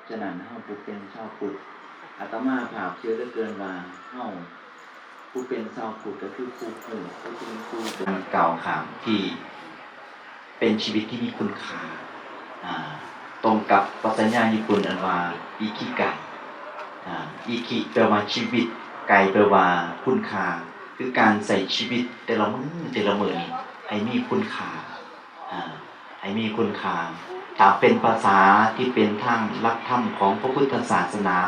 ສະນັ້ນ ເຮົາຜູ້ເປັນຊາວພຸດ ອາດຕະມາພາບເຊື່ອເຫຼືອເກີນວ່າ ເຮົາຜູ້ເປັນຊາວພຸດກໍຄືຜູ້ຮູ້ ກໍຄືເປັນຜູ້ ການກ້າວຂ້າມທີ່ເປັນຊີວິດທີ່ມີຄຸນຄ່າ ອາ ຕົງກັບປະຊະຍາຍີ່ປຸ່ນອັນວ່າ ອິຄິໄກ ອາ ອິຄິແປວ່າຊີວິດ ໄກແປວ່າຄຸນຄ່າ ຄືການໃຊ້ຊີວິດແຕ່ລະມື້ ແຕ່ລະມື້ນີ້ໃຫ້ມີຄຸນຄ່າ ອາ ໃຫ້ມີຄຸນຄ່າ. ຖ້າເປັນພາສາທີ່ເປັນທາງຫຼັກທຳຂອງພະພຸດທະສາສະໜາ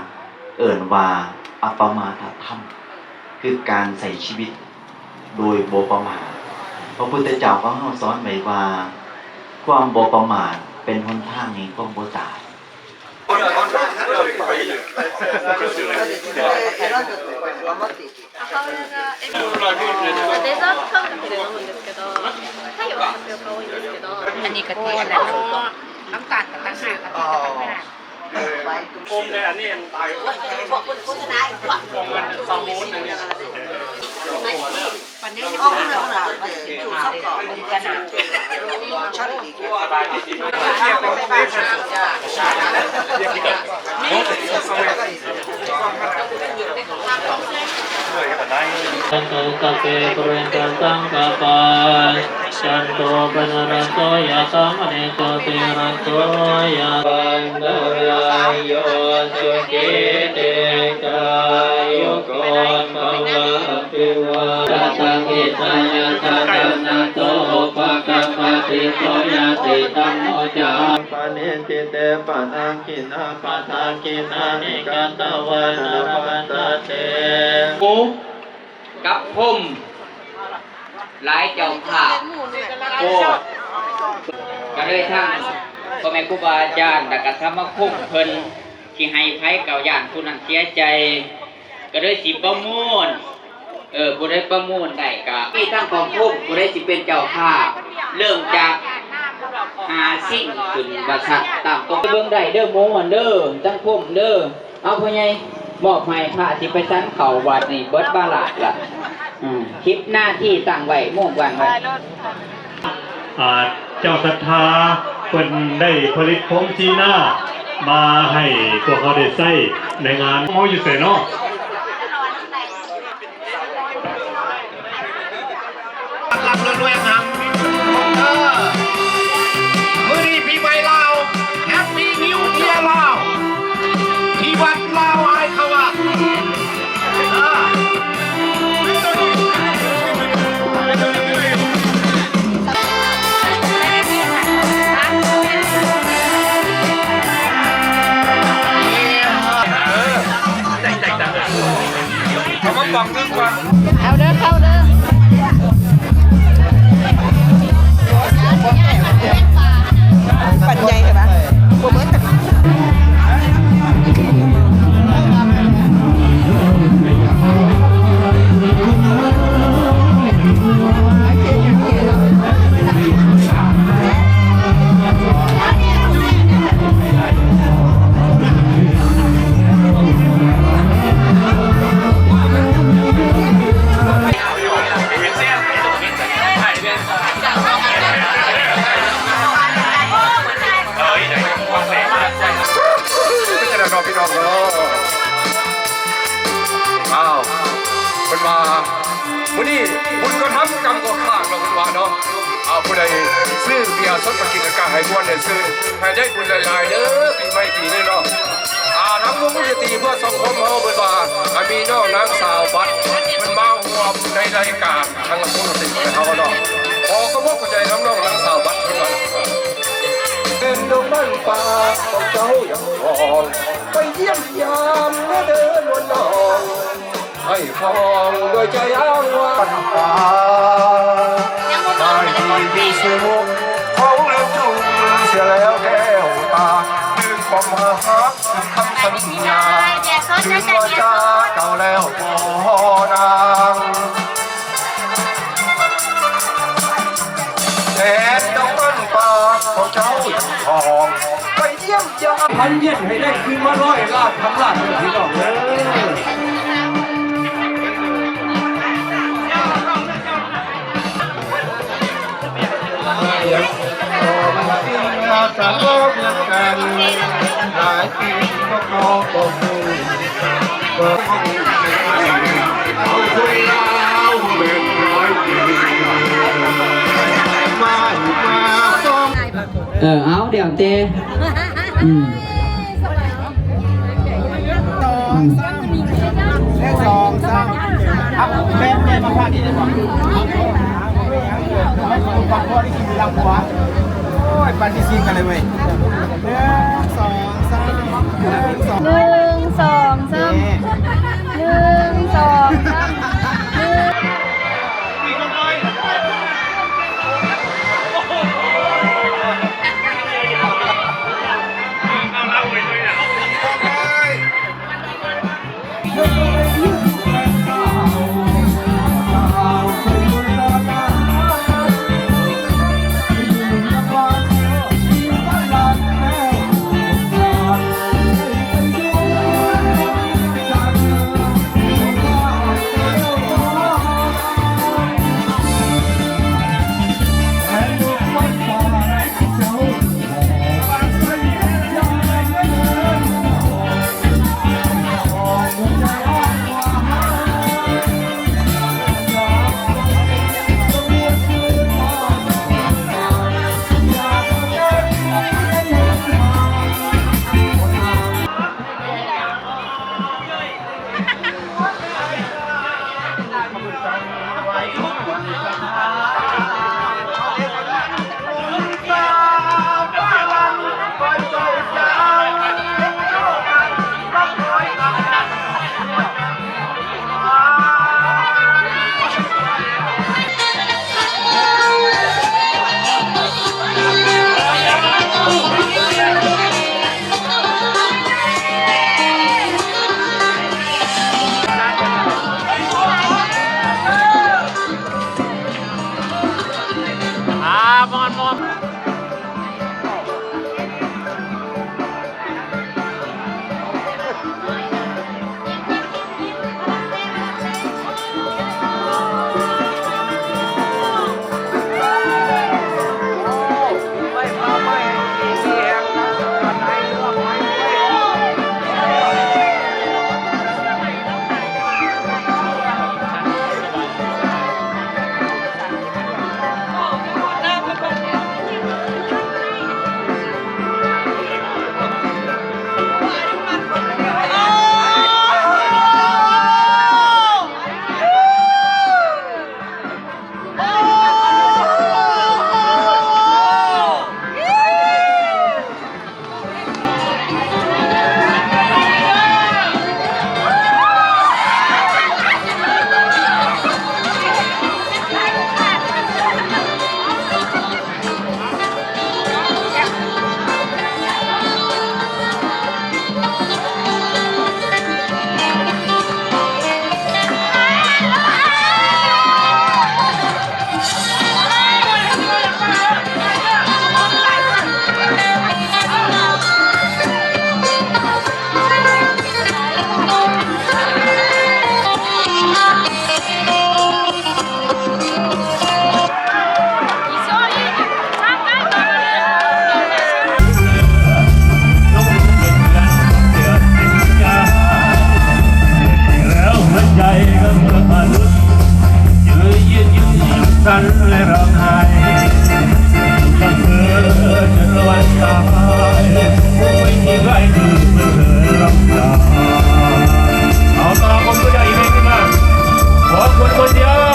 ເອີ້ນວ່າອັບປະມາດທະທຳ ຄືການໃຊ້ຊີວິດໂດຍບໍ່ປະໝາດ. ພະພຸດທະເຈົ້າຂອງເຮົາສອນໄວ້ວ່າ ຄວາມບໍ່ປະໝາດເປັນຫົນທາງແຫ່ງຄວາມບໍ່ຕາຍ. 母親が、え、あ、デザート感覚で飲むんですけど、太陽のタピオカ多いんですけど。 ອັນນີ້ກະທິ ອັນນັ້ນ ນ້ຳຕານກະຕ່າງຫາກ ກະທິກະຕ່າງຫາກ. ໂອມ ແຕ່ອັນນີ້ອັນຕາຍ ໂຄສະນາອີກ ຂອງມັນສະໝຸນອັນນີ້. ສັນໂຕ ສັບເພ ປຸເຣນຕະ ສັງກະປາ ຈັນໂຕ ປະນະລະໂສ ຍະຖາ ມະນີ ໂຊຕິ ລະໂສ ຍະຖາ ອັນຕະລາໂຍ ສຸຂີ ດີຄາຍຸໂກ ພະວະ ອະພິວາ ຕະທາກິຕາຍະ ຕະທາກະໂຕ ອຸປະກະປະຕິ ໂສ ຍະຕິທຳໂມ ຈາ ປະນິທິເຕ ປະທັງ ຂິນາ ປະທັງຂິນານິ ກະຕະວາ ນະ ລະພັນຕະເຕ. ກັບພົມ ຫຼາຍເຈົ້າພາບໂພດ ກະເລີຍທາງພໍ່ແມ່ຄູບາອາຈານ ແລະກະທຳມະຄົມເພິ່ນ ຊິໃຫ້ໃຜກໍຢ້ານຜູ້ນັ້ນເສຍໃຈ ກະເລີຍຊິປະມູນ ເອີ ຜູ້ໃດປະມູນໄດ້ກະມີທັງຂອງໂຄມ ຜູ້ໃດຊິເປັນເຈົ້າພາບ ເລີ່ມຈາກຫ້າຊິງຂຶ້ນວ່າຊັ້ນ ຕາມຕົວເບິ່ງໄດ້ເດີ ໝູ່ຫັ້ນເດີ ທັງໂຄມເດີ. ເອົາ ພໍ່ໃຫຍ່ ມອບໃຫ້ພະທີ່ໄປສັນເຂົ້າວັດນີ້ເບິດບາລາດລະ ອືມ ສິບນາທີຕັ້ງໄວ້ ໂມງວາງໄວ້. ອາ ເຈົ້າສັດທາເພິ່ນໄດ້ຜະລິດຜົມຊີນາມາໃຫ້ພວກເຮົາໄດ້ໃຊ້ໃນງານ. ເຮົາຢູ່ໃສເນາະ? ລັບໆ ລວຍໆ ນຳ ເອີ ມື້ນີ້ປີໃໝ່ລາວ Happy New Year ລາວ ທີ່ວັດລາວອ້າຍຄະວາ ເອີ. ເອົາມາປອງໜຶ່ງກ່ອນ ເອົາເດີ ເຂົ້າເດີ ປັນໃຫຍ່ເຫັນປະ ບໍ່ເໝິດ. ເປັນຈັ່ງໃດເນາະ ພີ່ນ້ອງເນາະ? ອ້າວ ເພິ່ນວ່າ ມື້ນີ້ບຸນກໍທຳ ກຳກໍຂາດເນາະ ເພິ່ນວ່າເນາະ. ເອົາ ຜູ້ໃດຊື້ເບຍສົດມາກິນ ກະໃຫ້ມ່ວນໄດ້ຊື້ ໃຫ້ໄດ້ບຸນຫຼາຍໆ ເດີ ປີໃໝ່ປີນີ້ເນາະ. ອ່າ ທາງວົງວົງດົນຕີເພື່ອສັງຄົມເຮົາ ເພິ່ນວ່າ ອ່າ ມີນ້ອງນາງສາວບັດ ເພິ່ນມາຮ່ວມໃນລາຍການທາງວົງດົນຕີຂອງເຮົາເນາະ. ຂໍຂອບອົກຂອບໃຈນຳນ້ອງນາງສາວບັດເພິ່ນວ່າ ເປັນດົງມັນປ່າຂອງເຈົ້າຍັງຫອມ ໄປຢ້ຽມຢາມແດ່ເດີນວນນ້ອງ ໃຫ້ຄອງດ້ວຍໃຈອ້າງວ່າ ບັນດາ ໃນທີ່ສຸດຂອງເລື່ອງທຸກເສຍແລ້ວແກ້ວຕາ ຕື່ມຄວາມຮັກ ຄຳສັນຍາ ເປັນວາຈາເຈົ້າແລ້ວບໍ່ນາງ ແຕ່ດອກມັນປ່າຂອງເຈົ້າຍັງຫອມ ໄປຢ້ຽມຢາມ ພັນເຢັນໃຫ້ໄດ້ຄືນມາຮ້ອຍລ້ານພັນລ້ານເດີພີ່ນ້ອງເດີ. ສະຫຼອງນຳກັນຫຼາຍປີ ເອີ ເອົາ ແລ້ວແຕ່ ອືມ ສອງ ສາມ ໜຶ່ງ ສອງ ສາມ ເອົາ ແບບ ແບບມາພາກນີ້ໄດ້ບໍ່? ໂອ້ຍ ປານທີ່ຊິງກັນເລີຍເວີຍ ໜຶ່ງ ສອງ ສາມ ໜຶ່ງ ສອງ ໜຶ່ງ ສອງ ສາມ ໜຶ່ງ ສອງ ສາມ ໜຶ່ງ. ອ່າ ມ່ວນໆ. ເອົາ ຕໍ່ຄົນຜູ້ດຽວອີກໜຶ່ງຂຶ້ນມາ ຂໍຄົນຄົນດຽວ.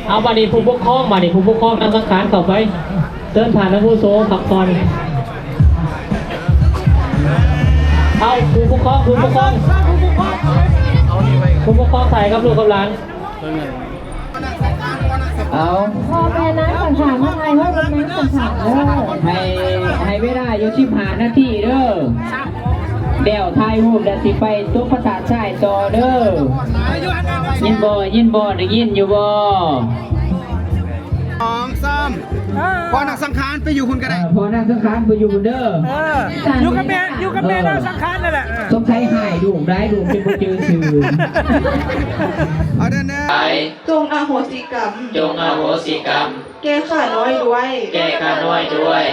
ເອົາ ບາດນີ້ຜູ້ປົກຄອງ ບາດນີ້ຜູ້ປົກຄອງນຳສັງຂານເຂົ້າໄປ ເຊີນທ່ານອາວຸໂສພັກຜ່ອນ. ເອົາ ຜູ້ປົກຄອງ ຜູ້ປົກຄອງ ຜູ້ປົກຄອງຖ່າຍກັບລູກກັບຫຼານ. ເອົາ ພໍ່ແມ່ນາງສັງຂານມາຖ່າຍຮູບກັບນາງສັງຂານເດີ. ໃຫ້ ໃຫ້ເວລາຢູ່ສິບຫ້ານາທີເດີ. ແລ້ວຖ່າຍຮູບແລ້ວຊິໄປຕົກພະທາດຊາຍຕໍ່ເດີ. ຍິນບໍ່? ຍິນບໍ່? ໄດ້ຍິນຢູ່ບໍ່? ສອງ ສາມ ພໍ່ນາງສັງຂານໄປຢູ່ພຸ້ນກໍໄດ້. ເອີ ພໍ່ນາງສັງຂານໄປຢູ່ພຸ້ນເດີ. ເອີ ຢູ່ກັບແມ່ ຢູ່ກັບແມ່ນາງສັງຂານນັ້ນແຫຼະ. ເອີ ສົງໄສຮ້າຍລູກຫຼາຍ ລູກຈຶ່ງບໍ່ຈື່ຊື່. ເອົາເດີ ເດີ. ຈົ່ງອະໂຫສິກຳ ຈົ່ງອະໂຫສິກຳ ແກ່ຂ້ານ້ອຍດ້ວຍ ແກ່ຂ້ານ້ອຍດ້ວຍ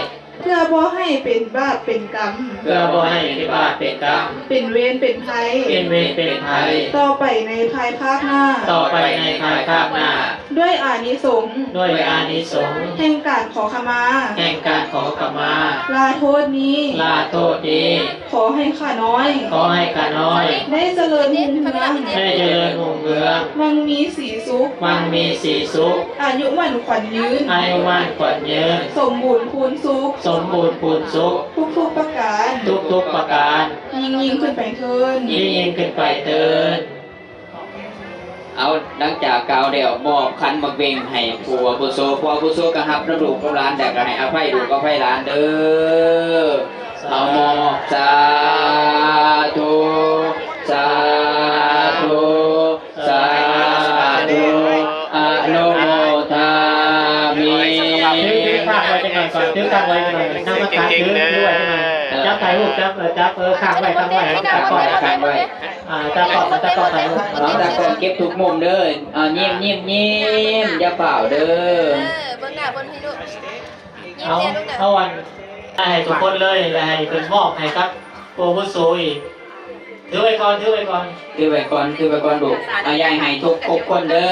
ເພື່ອບໍ່ໃຫ້ເປັນບາບເປັນກຳ ເພື່ອບໍ່ໃຫ້ເປັນບາບເປັນກຳ ເປັນເວນເປັນໄພ ເປັນເວນເປັນໄພ ຕໍ່ໄປໃນພາຍພາກໜ້າ ຕໍ່ໄປໃນພາຍພາກໜ້າ ດ້ວຍອານິສົງ ດ້ວຍອານິສົງ ແຫ່ງການຂໍຂະມາ ແຫ່ງການຂໍຂະມາ ລາໂທດນີ້ ລາໂທດນີ້ ຂໍໃຫ້ຂ້ານ້ອຍ ຂໍໃຫ້ຂ້ານ້ອຍ ໄດ້ຈະເລີນຮຸ່ງເຮືອງ ໄດ້ຈະເລີນຮຸ່ງເຮືອງ ມັງມີສີສຸກ ມັງມີສີສຸກ ອາຍຸໝັ້ນຂວັນຍືນ ອາຍຸໝັ້ນຂວັນຍືນ ສົມບູນພູນສຸກ ສົມບູນພູນສຸກ ທຸກໆປະການ ທຸກໆປະການ ຍິ່ງໆຂຶ້ນໄປເທີ້ນ ຍິ່ງໆຂຶ້ນໄປເທີ້ນ. ເອົາ ຫຼັງຈາກກ່າວແລ້ວ ມອບຂັນໝາກເບັງໃຫ້ຜູ້ອາວຸໂສ ຜູ້ອາວຸໂສກໍຮັບນຳລູກກັບຫຼານ ແລ້ວກໍໃຫ້ອະໄພລູກອະໄພຫຼານເດີ. ເອົາ ມອບ ສາທຸ ສາທຸ ສາທຸ ອະນຸໂມທາມິ. ຖື ຖືຂ້າງໄວ້ຈັກໜ່ອຍກ່ອນ ຖືຂ້າງໄວ້ຈັກໜ່ອຍ ນຳມາຂ້າງ ຖື ຖືໄວ້ຈັກໜ່ອຍ ຈັບຖ່າຍຮູບ ຈັບ ເອີ ຈັບ ເອີ ຄ້າງໄວ້ ຄ້າງໄວ້ ຄ້າງໄວ້ ຄ້າງໄວ້. ອ່າ ຕາກ້ອງ ຕາກ້ອງໄປ ເອົາ ຕາກ້ອງເກັບທຸກມຸມເດີ. ອ່າ ຍິ້ມ ຍິ້ມ ຍິ້ມ ຢ່າຟ້າວເດີ. ເອີ ເບິ່ງໜ້າເພິ່ນພີ່ລູກ. ຍິ້ມແດ່ລູກນະ. ເອົາ ເອົາອັນ ໃຫ້ທຸກຄົນເລີຍ ແລະ ໃຫ້ເພິ່ນມອບໃຫ້ກັບຜູ້ອາວຸໂສອີກ. ຖືໄວ້ກ່ອນ ຖືໄວ້ກ່ອນ ຖືໄວ້ກ່ອນ ຖືໄວ້ກ່ອນລູກ. ເອົາ ຢາກໃຫ້ທຸກຄົບຄົນເດີ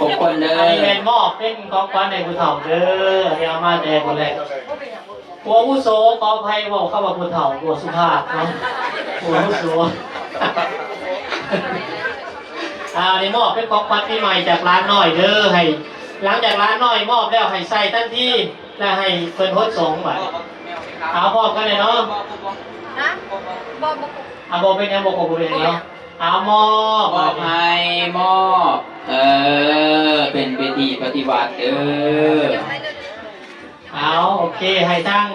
ຄົບຄົນເດີ. ອັນນີ້ແມ່ນມອບເປັນຂອງຂວັນໃຫ້ຜູ້ເຖົ້າເດີ. ອັນນີ້ເອົາມາແຕ່ຜູ້ແລກ. ຜູ້ອາວຸໂສ ຂໍອະໄພ ເວົ້າຄຳວ່າຜູ້ເຖົ້າບໍ່ສຸພາບເນາະ ຜູ້ອາວຸໂສ. ອ່າ ນີ້ມອບເປັນຂອງຂວັນປີໃໝ່ຈາກຫຼານນ້ອຍເດີ. ໃຫ້ ຫຼັງຈາກຫຼານນ້ອຍມອບແລ້ວ ໃຫ້ໃສ່ທັນທີ ແລະ ໃຫ້ເພິ່ນຫົດສົງບາດນີ້. ເອົາ ພ້ອມກັນເລີຍເນາະ. ຮະ? ບໍ່ ບໍ່ ອ່າ ບໍ່ເປັນຫຍັງ ບໍ່ ບໍ່ເປັນຫຍັງເນາະ. ເອົາ ມອບ ມອບໃຫ້ ມອບ. ເອີ ເປັນພິທີປະຕິບັດເດີ. ເອົາ ໂອເຄ ໃຫ້ທາງ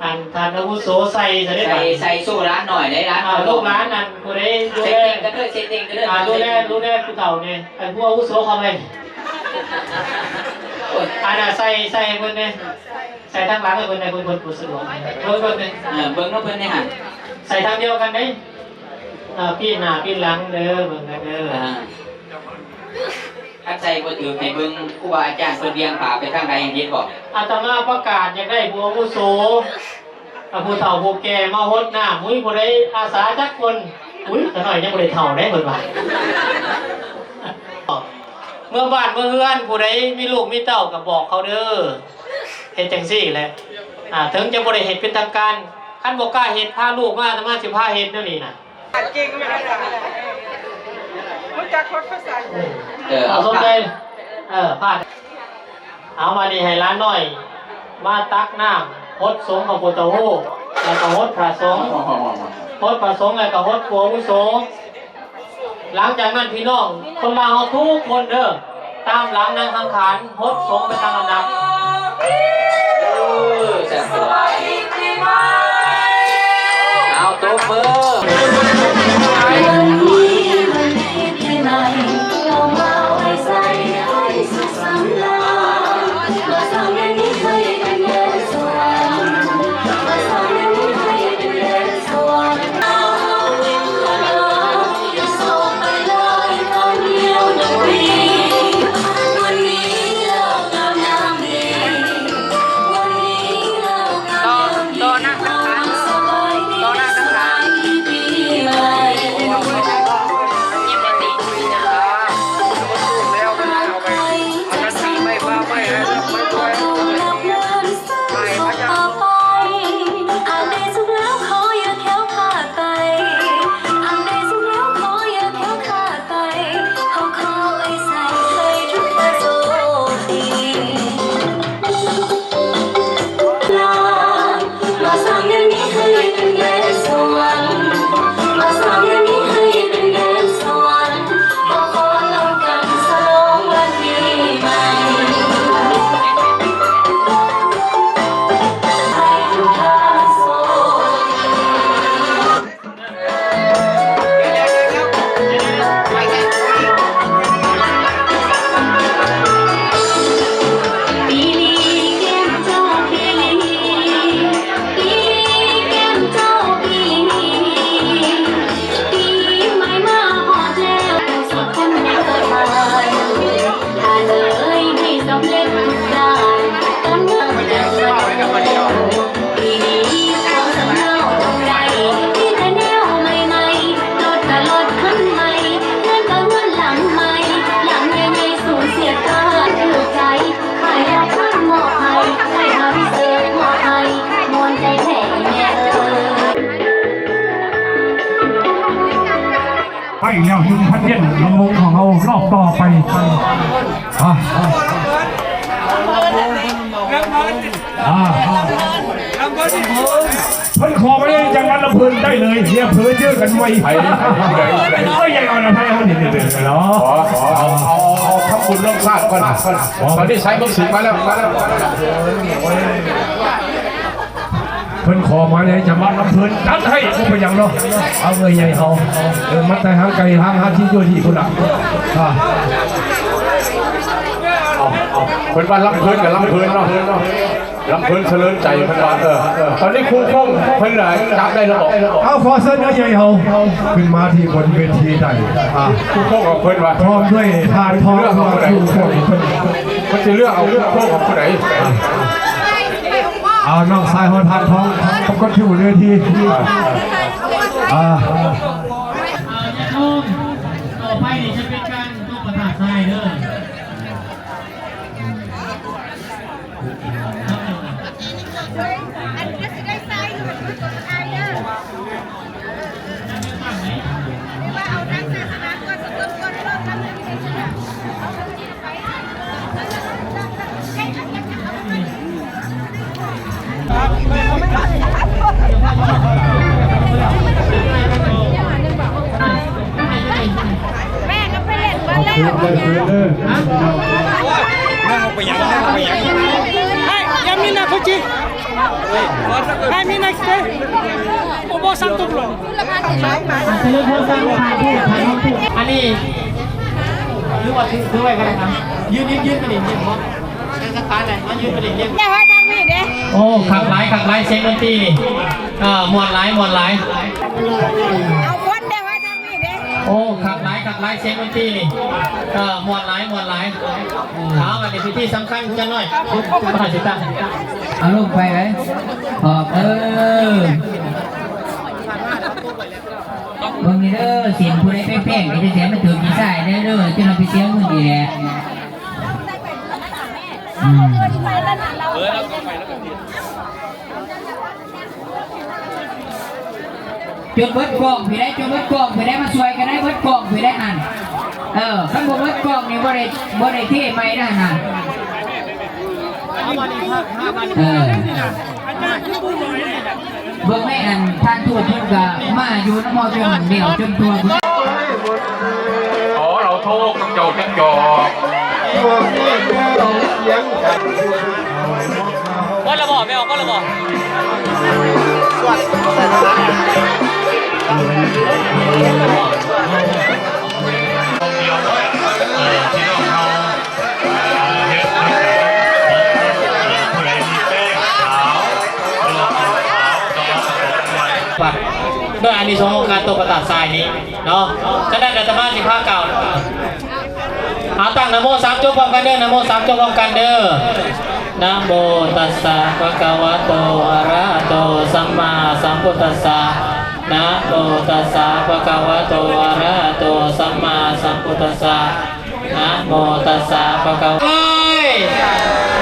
ອັນ ທ່ານອາວຸໂສໃສ່ຊະເດ້ ໃສ່ ບາດນີ້ ໃສ່ໂສ້ຫຼານໜ້ອຍເດ້ ຫຼານ ອ່າ ລູກຫຼານ ອັນ ຜູ້ໃດດູແລ ໃສ່ເຕັງກັນເດີ ໃສ່ເຕັງກັນເດີ ອ່າ ດູແລ ດູແລຜູ້ເຖົ້ານີ້ ອັນ ຜູ້ອາວຸໂສເຂົ້າໄປ ໂອ້ຍ ອັນ ໃສ່ ໃສ່ໃຫ້ເພິ່ນເດ້ ໃສ່ທາງຫຼັງໃຫ້ເພິ່ນ ໃຫ້ເພິ່ນ ເພິ່ນ ເພິ່ນສະດວກ ເບິ່ງ ເບິ່ງເດ້ ເອີ ເບິ່ງນຳເພິ່ນເດ້ຫັ້ນ ໃສ່ທາງດຽວກັນເດ້ ອ່າ ປີ້ນໜ້າປີ້ນຫຼັງເດີ ເບິ່ງກັນເດີ ອ່າ. ຄັນໃສ່ບໍ່ຖືກໃຫ້ເບິ່ງ ຄູບາອາຈານເພິ່ນວຽງຜ້າໄປທາງໃດ ເຫັນບໍ່? ອາດຕະມາປະກາດຢາກໄດ້ຜູ້ອາວຸໂສ ອາ ຜູ້ເຖົ້າຜູ້ແກ່ມາຫົດນ້ຳ. ອຸ້ຍ ຜູ້ໃດອາສາຈັກຄົນ? ອຸ້ຍ ຂ້ານ້ອຍຍັງບໍ່ໄດ້ເຖົ້າເດ້ ເພິ່ນວ່າ. ເມືອບ້ານເມືອເຮືອນ ຜູ້ໃດມີລູກມີເຕົ້າກໍບອກເຂົາເດີ. ເຮັດຈັ່ງຊີ້ແຫຼະ ອາ ເຖິງຈະບໍ່ໄດ້ເຮັດເປັນທາງການ ຄັນບໍ່ກ້າເຮັດ ພາລູກມາ ອາດຕະມາຊິພາເຮັດແນວນີ້ນະ. ເກັ່ງມາກອາຈານ ຮູ້ຈັກຄົນພາສາອັງກິດ. ເອີ ເອົາ ສົນໃຈ ເອີ ພາດ. ເອົາ ມານີ້ໃຫ້ຫຼານນ້ອຍມາຕັກນ້ຳຫົດສົງພະພຸດທະຮູບ ແລ້ວກໍຫົດພະສົງ ຫົດພະສົງ ແລ້ວກໍຫົດຜູ້ອາວຸໂສ. ຫຼັງຈາກນັ້ນ ພີ່ນ້ອງຄົນລາວເຮົາທຸກຄົນເດີ ຕາມຫຼັງນາງສັງຂານຫົດສົງໄປຕາມລຳດັບ. ເອີ ແຊບຫຼາຍ ເອົາ ຕົບມື. ໄປແລ້ວ ໜຶ່ງພັນ ຢຽນ ລຳວົງຂອງເຮົາລອບຕໍ່ໄປ. ອ່າ ອ່າ ເພິ່ນຂໍມາໃນຈັງຫວັດລຳເພີນໄດ້ເລີຍ ຢ່າເພີເຈີກັນໃໝ່. ເອີຍ ຢ່າເອົານະ ໃຫ້ເຮົານີ້ເດີເນາະ. ເອົາ ເອົາ ເອົາ ເອົາທຳບຸນລົງຊາດກ່ອນ. ຕອນນີ້ສາຍເບິ່ງສິງມາແລ້ວ ມາແລ້ວ. ເພິ່ນຂໍມາໃນຈັງຫວັດລຳເພີນ ຈັດໃຫ້ ບໍ່ເປັນຫຍັງເນາະ. ເອົາເອື້ອຍໃຫຍ່ເຮົາ ເອີ ມາແຕ່ທາງໄກ ທາງຫາທີ່ຢູ່ທີ່ພຸ້ນລະ. ອ່າ ເອົາ ເອົາ ເພິ່ນວ່າລຳເພີນກໍລຳເພີນເນາະ ລຳເພີນສະເຫຼີນໃຈເພິ່ນວ່າ. ເອີ ເອີ ຕອນນີ້ຄູຄົງເພິ່ນລະຈັບໄດ້ແລ້ວບໍ? ເອົາ ຂໍເຊີນເອື້ອຍໃຫຍ່ເຮົາຂຶ້ນມາທີ່ບົນເວທີໄດ້. ອ່າ ຄູຄົງຂອງເພິ່ນວ່າ ພ້ອມດ້ວຍທ່ານທອງ ເລືອກເອົາຜູ້ໃດ? ຄູຄົງເພິ່ນ ເພິ່ນຊິເລືອກເອົາຄູ່ຄອງຂອງຜູ້ໃດ? ອ່າ ເອົາ ນ້ອງຊາຍຮອດທານທອງ ປາກົດທີ່ບົນເວທີ. ອ່າ ອ່າ ຕໍ່ໄປນີ້ຈະເປັນການຍົກພະທາດຊາຍເດີ. ແມ່ກໍໄປເຫຼັ້ນເບິດແລ້ວ. ເອີ ເອີ ເອີ ເອີ Hey, Yamina Kochi. Hey, Mina Kochi. ໂອໂບສັນຕຸບໂລ. ອັນນີ້ ຫຼືວ່າຖື ຖືໄວ້ກໍໄດ້ນະ. ຢືນ ຢືນ ຢືນໄປນີ້ ຢືນບໍ່? ເດີນສະພານແຫຼະ ມາຢືນໄປນີ້ ຢືນ. ເດ້ ໄວ້ທາງນີ້ເດ້. ໂອ້ ຄັກຫຼາຍ ຄັກຫຼາຍ ສຽງດົນຕີນີ້. ເອີ ມ່ວນຫຼາຍ ມ່ວນຫຼາຍ. ເອົາຄົນເດ້ ໄວ້ທາງນີ້ເດ້. ໂອ້ ຄັກຫຼາຍ ຄັກຫຼາຍ ສຽງດົນຕີນີ້. ເອີ ມ່ວນຫຼາຍ ມ່ວນຫຼາຍ. ເອົາ ອັນນີ້ພິທີສຳຄັນຈັກໜ້ອຍ ພະທາດຊິຕາ. ເອົາລົງໄປເລີຍ ຂອບ ເອີ. ເບິ່ງນີ້ເດີ ສິນຜູ້ໃດແພງໆ ກໍຈະເສຍມາຖືກຂີ້ຊາຍເດີ ເດີ ຈົນເຮົາໄປເສຍເງິນນີ້ແຫຼະ. ອືມ ຈົນເບິດກອງພີ້ໃດ ຈົນເບິດກອງພີ້ໃດ ມາຊ່ວຍກັນໄດ້ເບິດກອງພີ້ໃດຫັ້ນ. ເອີ ຄັນບໍ່ເບິດກອງນີ້ບໍ່ໄດ້ ບໍ່ໄດ້ເທໃໝ່ນະຫັ້ນນະ. ເອີ ເບິ່ງໃນອັນທ່ານທູດເພິ່ນກະມາຢູ່ນຳເຮົາຈົນແລ້ວຈົນທົ່ວພຸ້ນ. ຂໍເຫຼົ້າໂທກັບເຈົ້າຈັກຈອກ. ເບິດລະບໍ່? ແມ່ອອກເບິດລະບໍ່? ໂດຍອານິສົງຂອງການຕົບພະທາດຊາຍນີ້ເນາະ. ສະນັ້ນອາດຕະມາຊິພາກ່າວ ເອົາ ຕັ້ງນະໂມສາມຈົບພ້ອມກັນເດີ ນະໂມສາມຈົບພ້ອມກັນເດີ. ນະໂມຕັດສະ ພະຄະວະໂຕ ອະລະຫະໂຕ ສຳມາສຳພຸດທັດສະ. ນະໂມຕັດສະ ພະຄະວະໂຕ ອະລະຫະໂຕ ສຳມາສຳພຸດທັດສະ. ນະໂມຕັດສະ ພະຄະວະ ເອີຍ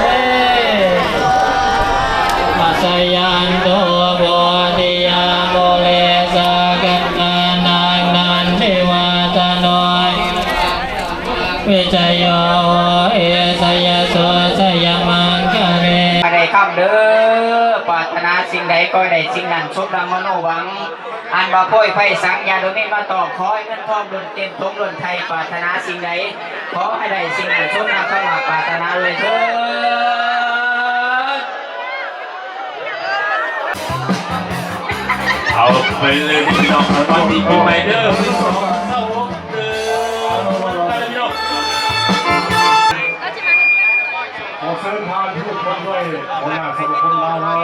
ເອີຍ ມະຊະຍັນໂຕ ໂພທິຍາ ມູເລ ສາກັດຖານັງ ນັນທິວາສະໂນ ວິຊະໂຍ ໂຫ ເອຊະຍະ ໂສ ຊະຍະມັງຄະເລ. ໃຫ້ໄດ້ຄຳເດີ ປາດຖະໜາສິ່ງໃດ ຂໍໃຫ້ໄດ້ສິ່ງນັ້ນ ສົມດັ່ງມະໂນຫວັງ. ອັນວ່າໂພຍໄພສັງ ຢາດອກເມັນມາຕອກ ຂໍໃຫ້ເງິນທອງລົ້ນເຕັມຖົງລົ້ນໄຖ ປາດຖະໜາສິ່ງໃດ ຂໍໃຫ້ໄດ້ສິ່ງນັ້ນ ສົມດັ່ງຄຳວ່າປາດຖະໜາເລີຍເທີ້ນ. ເອົາໄປເລີຍພີ່ນ້ອງ ສະບາຍດີປີໃໝ່ເດີ. ຂໍເຊີນທ່ານທູດພ້ອມດ້ວຍຫົວໜ້າສະມາຄົມລາວເຮົາ.